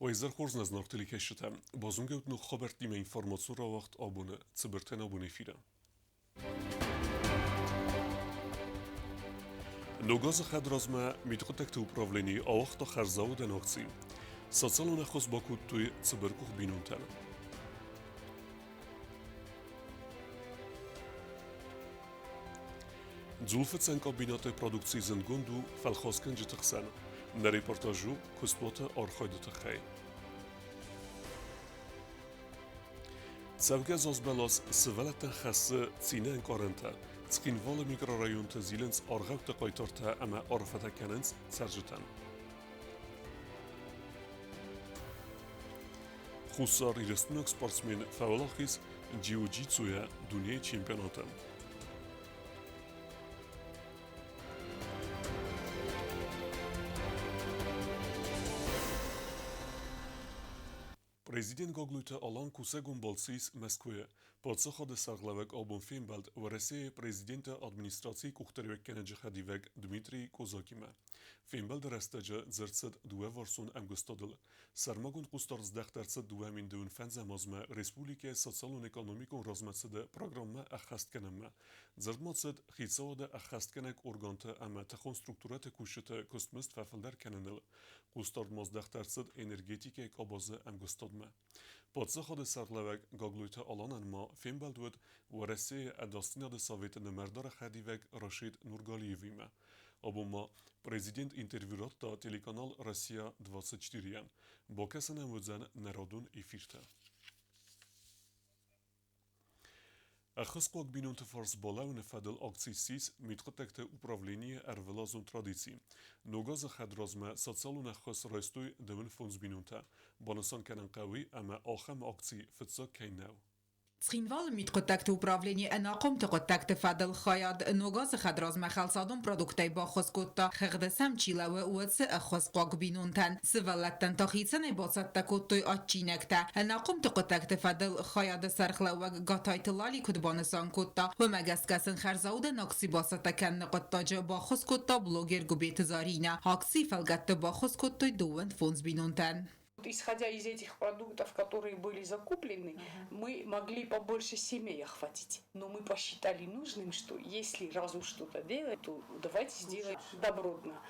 Уӕ хорз нӕ зынаргъ телекӕсджытӕ! Базонгӕ ут ног хабӕрттимӕ информацион рауагъд абоны цыбыртӕн абоны эфиры. Ног азы хӕдразмӕ мидхъуыддӕгты управленийы ауагъта хӕрзаудӕн акци. Социалон ӕххуыс бакодтой цыбыркъух бинонтӕн. Дзулфыцӕн комбинаты продукци зындгонд у фӕлхасгӕнджыты хсӕн. Нӕ репортаж у куыстуаты архайды тыххӕй. Цӕвгӕ зазбӕлас сывӕллӕттӕн хӕссы цины ӕнкъарӕнтӕ. Цхинвалы микрорайонты зилынц аргъӕутты хъайтартӕ ӕмӕ арфӕтӕ кӕнынц цӕрджытӕн. Хуссар Ирыстонаг спортсмен фӕуӕлахиз джиу-джитсуйӕ дунейы чемпионаты. Президент Гаглойты Алан кусӕгон балцы ис Мӕскуыйы. Паддзахады сӕргълӕууӕг абон фембӕлд Уӕрӕсейы президенты администрацийы къухдариуӕггӕнӕджы хӕдивӕг Дмитрий Козакимӕ. Фембӕлды рӕстӕджы дзырд цыд дыууӕварсон ӕмгуыстадыл. Сӕрмагонд хъусдард здӕхт ӕрцыд 2025 азмӕ республикӕйы социалон-экономикон размӕцыды программӕ ӕххӕст кӕнынмӕ. Дзырд ма цыд хицауады ӕххӕстгӕнӕг органты ӕмӕ тыхон структурӕты кусджыты куыстмызд фӕфылдӕр кӕныныл. Хъусдард ма здӕхт ӕрцыд энергетикӕйы къабазы ӕмгуыстадмӕ. Паддзахады сӕргълӕууӕг Гаглойты Аланӕн ма фембӕлд уыд Уӕрӕсейы Ӕдасдзинады советы нымӕрдары хӕдивӕг Рашид Нургалиевимӕ. Абон ма президент интервью радта телеканал «Россия-24»-йӕн. Бакӕсӕн ӕм уыдзӕн народон эфиртӕ. Ӕххуысхъуаг бинонты фарс балӕууыны фӕдыл акци ссис мидхъуыддӕгты управленийы ӕрвылазон традици. Ног азы хӕдразмӕ социалон ӕххуыс райстой 35 бинонтӕ. Банысан кӕнын хъӕуы ӕмӕ ахӕм акци фыццаг кӕй нӕу. Цхинвалы мидхъуыддӕгты управленийы ӕнахъомты хъуыддӕгты фӕдыл хайад ног азы хӕдразмӕ хӕлцадон продукттӕй баххуыс кодта, хыгъды сӕм чи лӕууы, уыцы ӕххуысхъуаг бинонтӕн. Сывӕллӕттӕн та хицӕнӕй бацӕттӕ кодтой адджинӕгтӕ. Ӕнахъомты хъуыддӕгты фӕдыл хайады сӕргълӕууӕг Гатайты Лали куыд банысан кодта, уымӕ гӕсгӕ сын хӕрзаудӕн акци бацӕттӕ кӕныны хъуыддаджы баххуыс кодта блогер Гуыбеты Заринӕ. Акцийы фӕлгӕтты баххуыс кодтой 25 бинонтӕн. Исходя из этих продуктов, которые были закуплены, мы могли побольше семей охватить. Но мы посчитали нужным, что если раз уж что-то делать, то давайте сделаем добротно.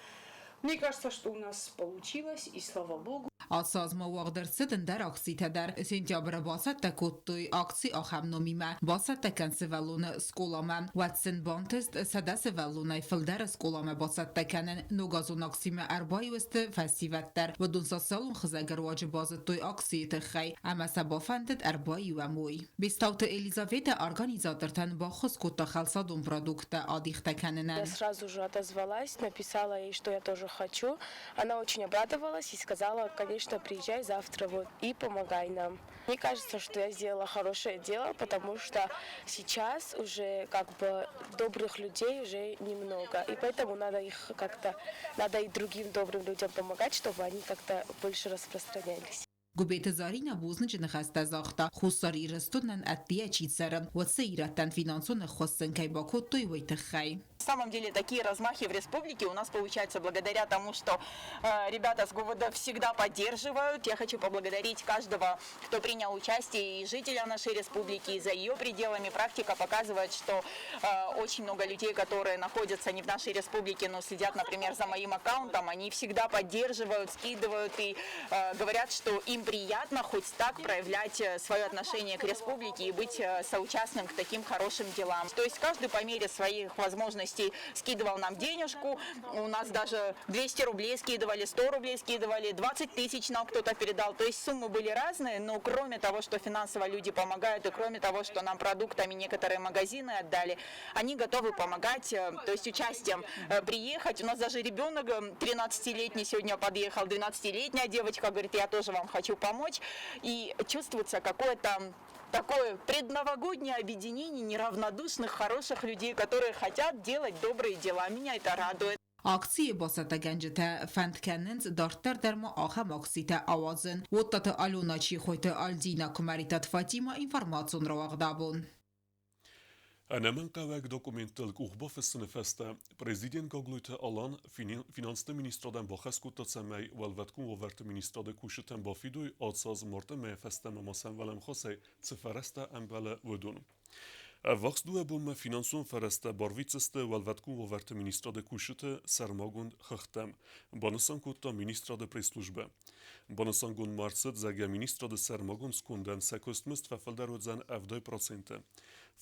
Мне кажется, что у нас получилось, и слава богу. Ацы аз ма уагъд ӕрцыд ӕндӕр акцитӕ дӕр. Сентябры бацӕттӕ кодтой акци ахӕм номимӕ «Бацӕттӕ кӕн сывӕллоны скъоламӕ». Уӕд сын бантыст 100 сывӕллонӕй фылдӕр скъоламӕ бацӕттӕ кӕнын. Ногазон акцимӕ ӕрбаиу сты фӕсивӕд дӕр. Уыдон социалон хызӕгы руаджы базыдтой акцийы тыххӕй ӕмӕ сӕ бафӕндыд ӕрбаиу ӕм уой. Бестауты Елизаветӕ организатортӕн баххуыс кодта хӕлцадон продукттӕ адихтӕ кӕнынӕн. Я сразу же отозвалась, написала ей, что я тоже хочу. Она очень обрадовалась и сказала, конечно, приезжай завтра вот и помогай нам. Мне кажется, что я сделала хорошее дело, потому что сейчас уже как бы добрых людей уже немного, и поэтому надо их как-то, надо и другим добрым людям помогать, чтобы они как-то больше распространялись. Гуыбеты Заринӕ бузныджы ныхӕстӕ загъта, Хуссар Ирыстонӕн ӕддейӕ чи цӕры, уыцы ирӕттӕн финансон ӕххуыс сын кӕй бакодтой, уый тыххӕй. На самом деле такие размахи в республике у нас получаются благодаря тому, что ребята с ГУВД всегда поддерживают. Я хочу поблагодарить каждого, кто принял участие, и жителя нашей республики, и за ее пределами. Практика показывает, что очень много людей, которые находятся не в нашей республике, но следят, например, за моим аккаунтом, они всегда поддерживают, скидывают и говорят, что им приятно хоть так проявлять свое отношение к республике и быть соучастным к таким хорошим делам. То есть каждый по мере своих возможностей скидывал нам денежку, у нас даже 200 рублей скидывали, 100 рублей скидывали, 20 тысяч нам кто-то передал. То есть суммы были разные, но кроме того, что финансово люди помогают, и кроме того, что нам продуктами некоторые магазины отдали, они готовы помогать, то есть участием приехать. У нас даже ребенок 13-летний сегодня подъехал, 12-летняя девочка говорит, я тоже вам хочу помочь. И чувствуется какое-то такое предновогоднее объединение неравнодушных, хороших людей, которые хотят делать добрые дела. Меня это радует. Акцийы бацӕттӕгӕнджытӕ фӕнд кӕнынц дарддӕр дӕр ма ахӕм акцитӕ ауадзын. Уыдтаты Алена Чихойты Альдина Куымӕридтаты Фатимӕ информацион рауагъд абон. Ӕнӕмӕнгхъӕуӕг документтыл къух бафыссыны фӕстӕ президент Гаглойты Алан финансты министрадӕн бахӕс кодта, цӕмӕй Уӕлвӕткон уавӕрты министрады кусджытӕн бафидой ацы аз марты мӕйӕ фӕстӕмӕ ма сӕм уӕлӕмхасӕй цы фӕрӕзтӕ ӕмбӕлы, уыдон. Ӕввахс дыууӕ бонмӕ финансон фӕрӕзтӕ барвитдзысты Уӕлвӕткон уавӕрты министрады кусджыты сӕрмагонд хыгъдтӕм, банысан кодта министрады пресс-службӕ. Банысангонд ма ӕрцыд, зӕгъгӕ, министрады сӕрмагонд скондӕн сӕ куыстмызд фӕфылдӕр уыдзӕн 70%.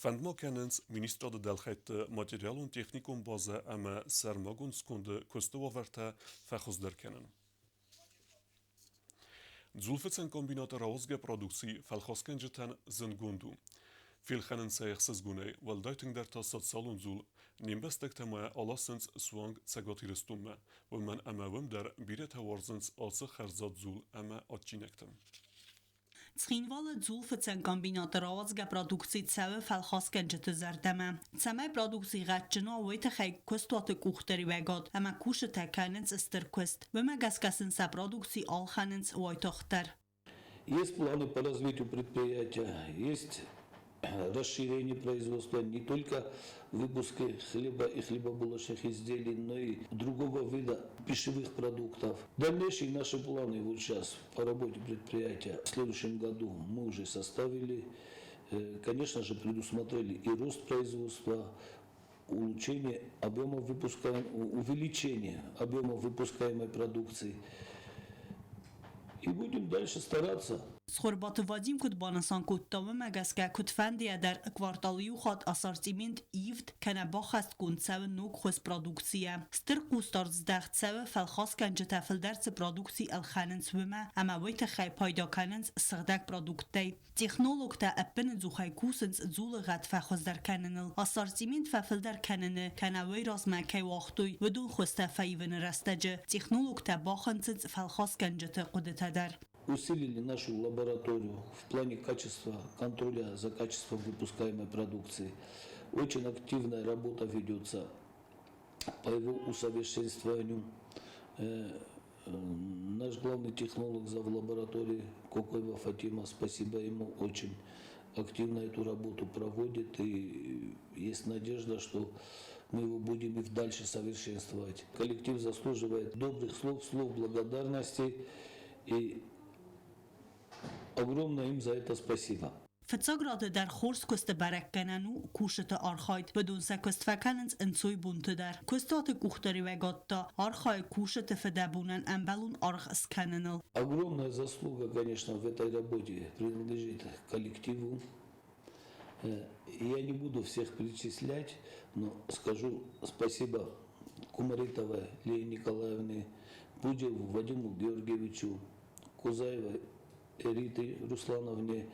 Фӕнд ма кӕнынц министрады дӕлхӕйтты материалон-техникон базӕ ӕмӕ сӕрмагонд сконды куысты уавӕртӕ фӕхуыздӕр кӕнын. Дзулфыцӕн комбинаты рауадзгӕ продукци фӕлхасгӕнджытӕн зындгонд у. Фелхӕнынц ӕй ӕхсызгонӕй, уӕлдай тынгдӕр та социалон дзул. Не мбӕстӕгтӕ ма аласынц суанг Цӕгат Ирыстонмӕ, уымӕн ӕмӕ уым дӕр бирӕтӕ уарзынц ацы хӕрзад дзул ӕмӕ адджинӕгтӕ. Цхинвалы дзулфыцӕн комбинаты рауадзгӕ продукци цӕуы фӕлхасгӕнджыты зӕрдӕмӕ. Цӕмӕй продукци гъӕдджын уа, уый тыххӕй куыстуаты къухдариуӕгад ӕмӕ кусджытӕ кӕнынц стыр куыст. Уымӕ гӕсгӕ сын сӕ продукци ӕлхӕнынц уайтагъддӕр. Есть планы по развитию предприятия, есть расширение производства не только выпуске хлеба и хлебобулочных изделий, но и другого вида пищевых продуктов. Дальнейшие наши планы вот сейчас по работе предприятия в следующем году мы уже составили. Конечно же, предусмотрели и рост производства, улучшение объема выпуска, увеличение объема выпускаемой продукции. И будем дальше стараться. Цхуырбаты Вадим куыд банысан кодта, уымӕ гӕсгӕ куыдфӕндыйӕ дӕр квартал иу хатт ассортимент ивд кӕнӕ баххӕстгонд цӕуы ног хуыз продукцийӕ. Стыр хъусдард здӕхт цӕуы фӕлхасгӕнджытӕ фылдӕр цы продукци ӕлхӕнынц, уымӕ ӕмӕ уый тыххӕй пайда кӕнынц сыгъдӕг продукттӕй. Технологтӕ ӕппынӕдзухӕй кусынц дзулы гъӕд фӕхуыздӕр кӕныныл, ассортимент фӕфылдӕр кӕныны кӕнӕ уый размӕ кӕй уагътой, уыдон хуызтӕ фӕивыны рӕстӕджы. Технологтӕ бахынцынц фӕлхасгӕнджыты хъуыдытӕ дӕр. Усилили нашу лабораторию в плане качества, контроля за качеством выпускаемой продукции. Очень активная работа ведется по его усовершенствованию. Наш главный технолог зав лаборатории Кокоева Фатима, спасибо ему, очень активно эту работу проводит. И есть надежда, что мы его будем и дальше совершенствовать. Коллектив заслуживает добрых слов, слов благодарности. И огромное им за это спасибо. Фыццаг рады дӕр хорз куысты бӕрӕггӕнӕн у кусджыты архайд. Уыдон сӕ куыст фӕкӕнынц ӕнцойбонты дӕр. Куыстуаты къухдариуӕгад та архайы кусджыты фыдӕбонӕн ӕмбӕлон аргъ скӕныныл. Огромная заслуга, конечно, в этой работе принадлежит коллективу. Я не буду всех перечислять, но скажу спасибо Кумаритовой Лее Николаевне, Пудеву Вадиму Георгиевичу, Кузаевой Рите Руслановне,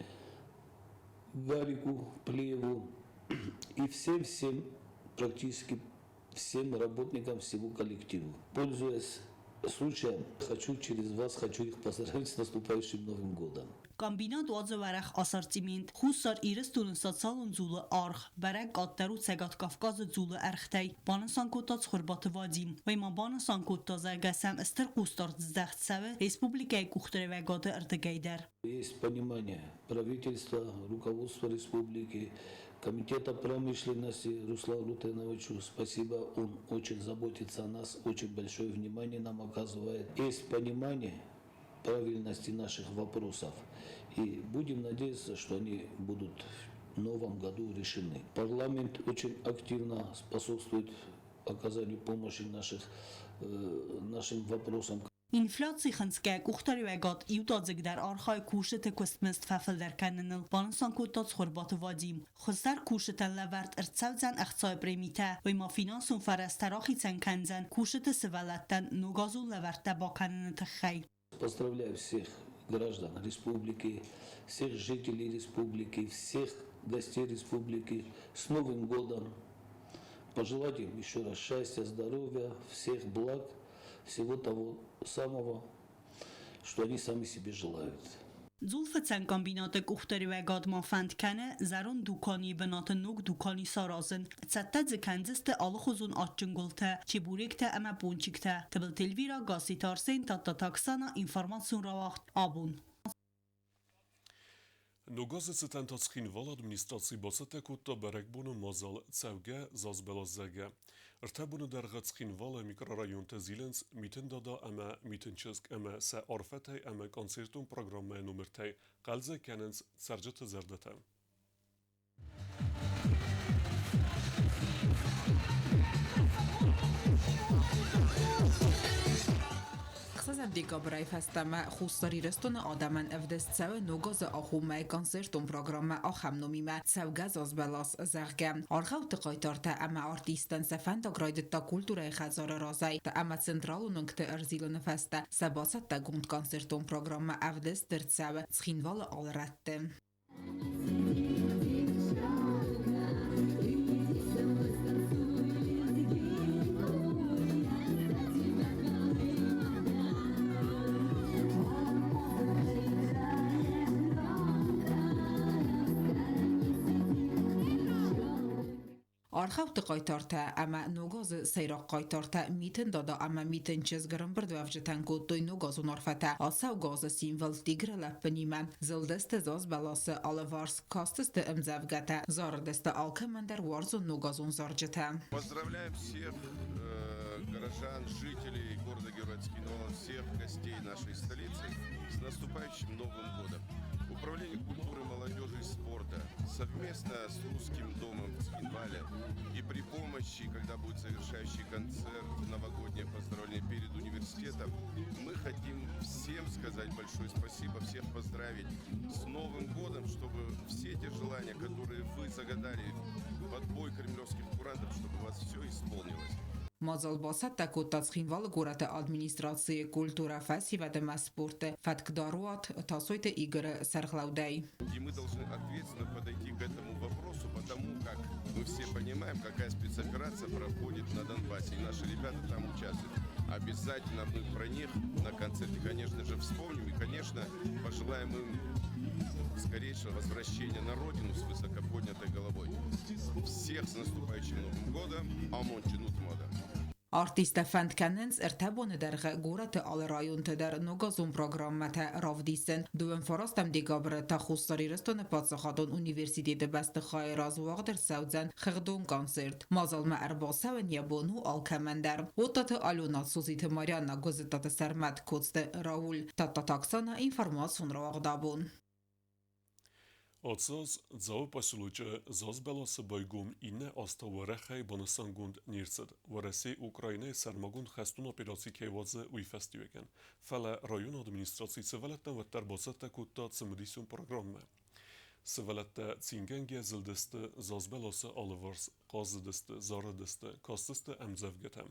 Гарику Плееву и всем-всем, практически всем работникам всего коллектива. Пользуясь случаем, хочу через вас, хочу их поздравить с наступающим Новым годом. Комбинат уадзы уӕрӕх ассортимент. Хуссар Ирыстоны социалон дзулы аргъ бӕрӕг къаддӕр у Цӕгат Кавказы дзулы ӕргътӕй, банысан кодта Цхуырбаты Вадим. Уый ма банысан кодта, зӕгъгӕ сӕм стыр хъусдард здӕхт цӕуы республикӕйы къухдариуӕгады ӕрдыгӕй дӕр. Есть понимание правительства, руководства республики, Комитета промышленности Руслану Рутеновичу спасибо, он очень заботится о нас, очень большое внимание нам оказывает. Есть понимание правильности наших вопросов. И будем надеяться, что они будут в новом году решены. Парламент очень активно способствует оказанию помощи нашим вопросам. Инфляци хынцгӕ къухдариуӕгад иудадзыгдӕр архайы кусджыты куыстмызд фӕфылдӕр кӕныныл, банысан кодта Цхуырбаты Вадим. Хуыздӕр кусджытӕн лӕвӕрд ӕрцӕудзӕн ӕхцайы премитӕ, уый ма финансон фӕрӕзтӕ рахицӕн кӕндзӕн кусджыты сывӕллӕттӕн ногазон лӕвӕрттӕ бакӕныны тыххӕй. Поздравляю всех граждан республики, всех жителей республики, всех гостей республики с Новым годом. Пожелать им еще раз счастья, здоровья, всех благ, всего того самого, что они сами себе желают. Дзулфыцӕн комбинаты къухдариуӕгад ма фӕнд кӕны зӕронд дуканийы бынаты ног дукани саразын. Цӕттӕ дзы кӕндзысты алыхуызон адджын гуылтӕ, чебуректӕ ӕмӕ пончиктӕ. Тыбылты Эльвира, Гасситы Арсен, Тадтаты Оксана, информацион рауагъд Абон. Ног азы цытӕн та Цхинвалы администраци бацӕттӕ кодта бӕрӕгбоны мадзал «Цӕугӕ зазбӕлас», зӕгъгӕ. Ӕртӕ боны дӕргъы Цхинвалы микрорайонты зилынц Митын Дада ӕмӕ Митын чызг ӕмӕ сӕ арфӕтӕй ӕмӕ концертон программӕйы номыртӕй хъӕлдзӕг кӕнынц цӕрджыты зӕрдӕтӕ. Ӕхсӕзӕм декабрӕй фӕстӕмӕ Хуссар Ирыстоны адӕмӕн ӕвдыст цӕуы Ног азы агъоммӕйы концертон программӕ ахӕм номимӕ «Цӕугӕ зазбӕлас», зӕгъгӕ. Аргъӕутты хъайтартӕ ӕмӕ артисттӕн сӕ фӕндаг райдыдта культурӕйы хӕдзары разӕй ӕмӕ централон уынгты ӕрзилыны фӕстӕ сӕ бацӕттӕгонд концертон программӕ ӕвдыст ӕрцӕуы Цхинвалы алы рӕтты. Аргъӕутты хъайтартӕ ӕмӕ Ног азы сӕйраг хъайтартӕ Митын Дада ӕмӕ Митын чызг ӕрӕмбырдуӕвджытӕн кодтой ногазон арфӕтӕ ацӕугӕ азы символ тигры лӕппынимӕ. Зылдысты заз бӕласы алыварс, кастысты ӕмдзӕвгӕтӕ, зарыдысты алкӕмӕн дӕр уарзон ногазон зарджытӕ. Поздравляем всех горожан, жителей города-героя Цхинвала, всех гостей нашей столицы с наступающим Новым годом. Управление культуры, молодежи и спорта совместно с Русским домом в Цхинвале и при помощи, когда будет завершающий концерт, новогоднее поздравление перед университетом, мы хотим всем сказать большое спасибо, всех поздравить с Новым годом, чтобы все те желания, которые вы загадали под бой кремлевских курантов, чтобы у вас все исполнилось. Мадзал бацӕттӕ кодта Цхинвалы горӕты администрацийы культурӕ, фӕсивӕд ӕмӕ спорты фӕткдаруат Тасойты Игоры сӕргълӕудӕй. И мы должны ответственно подойти к этому вопросу, потому как мы все понимаем, какая спецоперация проходит на Донбассе, и наши ребята там участвуют. Обязательно мы про них на концерте, конечно же, вспомним и, конечно, пожелаем им скорейшего возвращения на родину с высоко поднятой головой. Всех с наступающим Новым годом! Амондджын ут мода! Артисттӕ фӕнд кӕнынц ӕртӕ боны дӕргъы горӕты алы районты дӕр ногазон программӕтӕ равдисын. Дыууын фарастӕм декабры та Хуссар Ирыстоны паддзахадон университеты бӕстыхайы раз уагъд ӕрцӕудзӕн хыгъдон концерт. Мадзалмӕ ӕрбацӕуын йӕ бон у алкӕмӕн дӕр. Оттаты Алена, Созиты Марьяна, Гуызыттаты Сӕрмӕт, Коцты Рауль, Тадтаты Оксана, информацион рауагъдабон. Ацы аз Дзауы поселочы зазбӕласы байгом иннӕ азтӕ уӕрӕхӕй банысангонд не рцыд, Уӕрӕсе Украинӕйы сӕрмагонд хӕстон операци кӕй уадзы, уый фӕстиуӕгӕн. Фӕлӕ районы администраци сывӕллӕттӕн уӕддӕр бацӕттӕ кодта цымыдисон программӕ. Сывӕллӕттӕ цингӕнгӕ зылдысты зазбӕласы алыварс, хъазыдысты, зарыдысты, кастысты ӕмдзӕвгӕтӕ.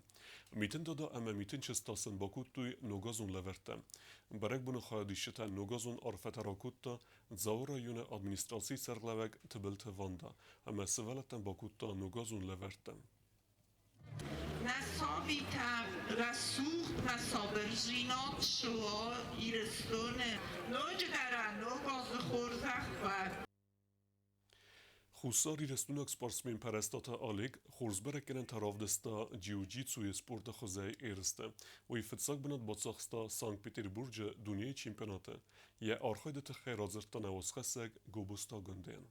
Митын Дада ӕмӕ Митын чызг та сын бакодтой ногазон лӕвӕрттӕ. Бӕрӕгбоны хайадисджытӕн ногазон арфӕтӕ ракодта Дзауы районы администрацийы сӕргълӕууӕг Тыбылты Ванда ӕмӕ сывӕллӕттӕн бакодта ногазон лӕвӕрттӕ. Нӕ сабитӕ рӕсугъд мӕ сабырдзинад цы уа Ирыстоны, ноджыдӕр ӕ Ног азы хорзӕх уӕд! Хуссар-Ирыстойнаг спортсмен Пӕрӕстаты Олег хорз бӕрӕггӕнӕнтӕ равдыста джиу-джитсуйы спорты хуызӕй ерысты. Уый фыццаг бынат бацахста Санкт-Петербурджы дунейы чемпионаты. Йӕ архайды тыххӕй радзырдта нӕ уацхӕссӕг Гобозты Агуындӕн.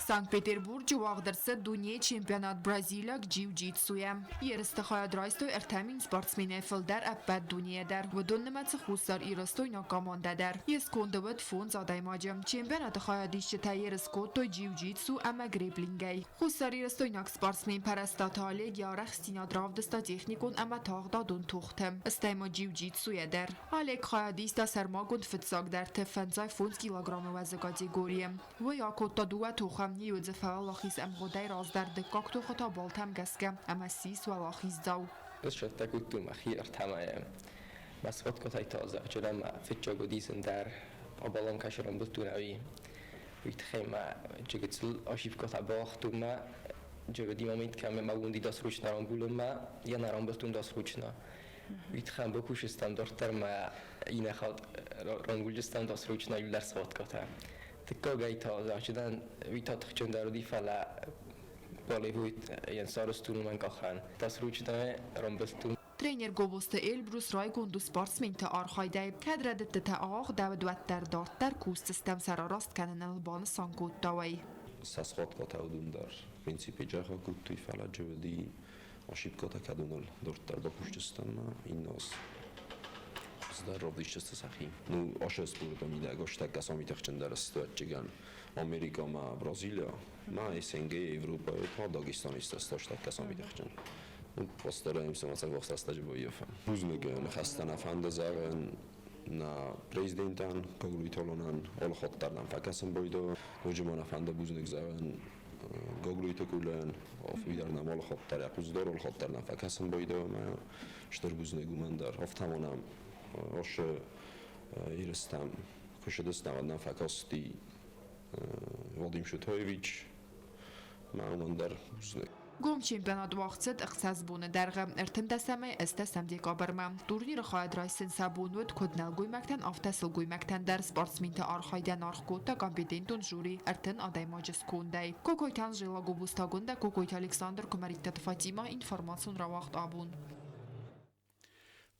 Санкт-Петербурджы уагъд ӕрцыд дунейы чемпионат бразилиаг джиу-джитсуйӕ. Ерысты хайад райстой 3000 спортсменӕй фылдӕр ӕппӕт дунейӕ дӕр. Уыдон нымӕцы Хуссар Ирыстойнаг командӕ дӕр. Йе сконды уыд фондз адӕймаджы. Чемпионаты хайадисджытӕ ерыс кодтой джиу-джитсу ӕмӕ греблингӕй. Хуссарирыстойнаг спортсмен Пӕрӕстаты Олег йӕ арӕхстдзинад равдыста техникон ӕмӕ тагъдадон тохты, стӕй ма джиу-джитсуйӕ дӕр. Олег хайад иста сӕрмагонд фыццагдӕрты 55 килограммы уӕзы категорийы. Уый акодта дыууӕ тохы, иуы дзы фӕуӕлахиз ӕмгъуыдӕй раздӕр, дыккаг тохы та балтӕм гӕсгӕ ӕмӕ ссис уӕлахиздзау. Ссардта кодтон мӕхи ӕртӕмӕйы. Мӕ сфоткотӕй та зӕгъджынӕн мӕ фыццаг уыди зындӕр обалон кӕсӕрон бультурӕуи. Уый тыххӕй мӕ чыгыцыл ошибкотӕ бауагътон мӕ джеведи момент кӕм мӕ уынди досрочно рамбулынмӕ, йӕ нӕ рамбылтон досрочно. Уый тыххӕн бакусыстӕм дарддӕр мӕ иннӕ хатт рамбулджыстӕм досрочно иулӕр сфоткотӕ. Дыккагӕй та зӕгъджынӕн уый та тыхджындӕр уыди, фӕлӕ болевой йӕн сарӕзтон уымӕн къахӕн. Досрочно рамбылтон. Тренер Гобозты Эльбрус райгонд у спортсменты архайдӕй. Кӕд рӕдыдтытӕ ауагъдӕуыд, уӕддӕр дарддӕр кусдзыстӕм сӕ рараст кӕныныл, банысан кодта уый. Сасхуаткъатӕ уыдон дӕр в принципе джаха кодтой, фӕлӕ джывыди ошибкӕтӕ кӕдоныл дарддӕр бакусдзыстӕм ӕмӕ иннӕ аз хуыздӕр равдисдзысты сӕхи. Ну, ашы спорты мидӕг астӕккӕ самитыхджындӕр сты ӕдджыгӕн Америка ӕмӕ Бразилия, ма СНГ, Европӕйы та Дагестаны сты астӕккӕ самитыхджын. Ну, постараемся ӕцӕг рӕстӕджы баййафӕм. Бузныг ныхӕстӕ нӕ фӕнды зӕгъын нӕ президентӕн, Гаглойты Аланӕн, алы хатт дӕр нӕм фӕкӕсын байдайы. Ноджы ма нӕ фӕнды бузныг зӕгъын Гаглойты Къулӕн, уый дӕр нӕм алы хатт дӕр йӕ хъус дары, алы хатт дӕр нӕм фӕкӕсын байдайы ӕмӕ стыр бузныг уымӕн дӕр. Афтӕ ма нӕм ашы ерыстӕм куы цыдыстӕм, уӕд нӕм фӕкасти Вадим Шутоевич, мӕ уымӕн дӕр бузныг. Гом чемпионат уагъд цыд 6 боны дӕргъы, 13-ӕй 18 декабрмӕ. Турниры хайад райсын сӕ бон уыд куыд нӕлгоймӕгтӕн, афтӕ сылгоймӕгтӕн дӕр. Спортсменты архайдӕн аргъ кодта компетентон жюри 30 адӕймаджы скондӕй. Кокойты Анжела, Гобозты Агуындӕ, Кокойты Александр, Куымӕридтаты Фатимӕ, информацион рауагъд абон.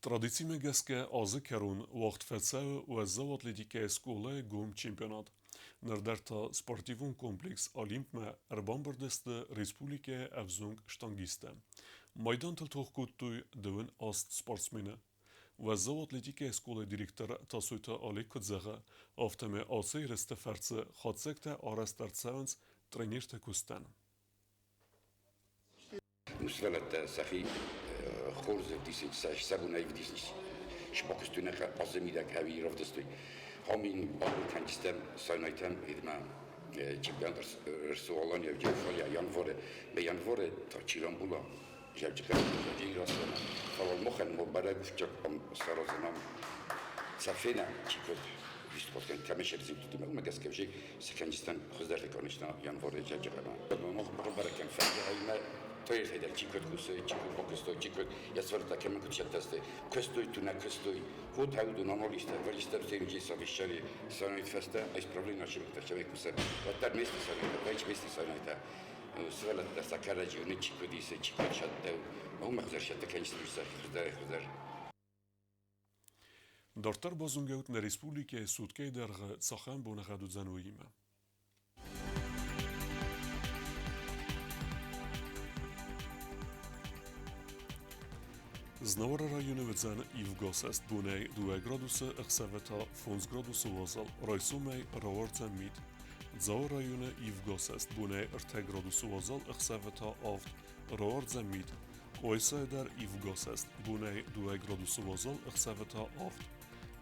Традицимӕ гӕсгӕ азы кӕрон уагъд фӕцӕуы уӕззау атлетикӕйы скъолайы гом чемпионат. Ныр дӕр та спортивон комплекс «Олимп»-мӕ ӕрбамбырд сты республикӕйы ӕвзонг штангисттӕ. Майдантыл тох кодтой 28 спортсмены. Уӕззау атлетикӕйы скъолайы директор Тасойты Олег куыд зӕгъы, афтӕмӕй ацы ерысты фӕрцы хатдзӕгтӕ арӕзт ӕрцӕуынц тренерты куыстӕн. Сывӕллӕттӕ сӕхи хорз ӕвдисынц, сӕ бонӕй ӕвдисынц, сбакуыстой нӕ азы мидӕг ӕви равдыстой. Хомин бабыл кӕнджытӕм, сайнайтӕм, идмӕ чемпионат РСУ-Алания января, январе, январе та Чирамбула зӕвджыкӕ фӕлӕ мохӕн мо бӕрӕг саразынам цӕфена чи куыд вистхоткӕн кӕмӕ зимтутимӕ, уымӕ гӕсгӕ вже сӕкӕнджытӕн хуыздӕр реконечна январе зӕвджыкӕмӕ. Мох бӕрӕг фӕнды ӕмӕ Тоérhelyek csikot kuszoi, csikot bokosztoi, csikot jaszvarta kemen kutsetesztoi, kösztoi, tuna kösztoi, volt hajudon analista, valista, savishari, sanait festa, исправление ошибок человеку се. Вот место санайта, веч место санайта. Свалат сакараджи, уни чикодисе, чикот шаттeu. Ума хузар шатта конечно хузар хузар. Дарддӕр базонгӕут нӕ республикӕйы суткӕйы дӕргъы цахӕм боныгъӕд уыдзӕн, уыимӕ. Знауыры районы уыдзӕн ивгӕсӕст бонӕй 2 градусы, ӕхсӕвы та 5 градусы уазал, райсомӕй рауардзӕн мит. Дзауы районы ивгӕсӕст бонӕй 3 градусы уазал, ӕхсӕвы та 7, рауардзӕн мит. Къуайсайы дӕр ивгӕсӕст бонӕй 2 градусы уазал, ӕхсӕвы та 7.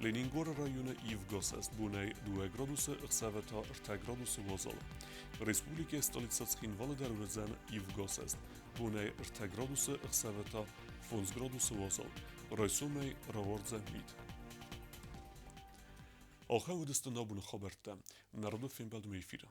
Ленингоры районы ивгӕсӕст бонӕй 2 градусы, ӕхсӕвы та 3 градусы уазал. Республикӕйы столицӕ Цхинвалы дӕр уыдзӕн ивгӕсӕст бонӕй 3 градусы, ӕхсӕвы та 5 градусы уазал. Райсомӕй рауардзӕн мит. Ахӕм уыдысты нӕ абоны хабӕрттӕ. Народы фембӕлдмӕ эфиры.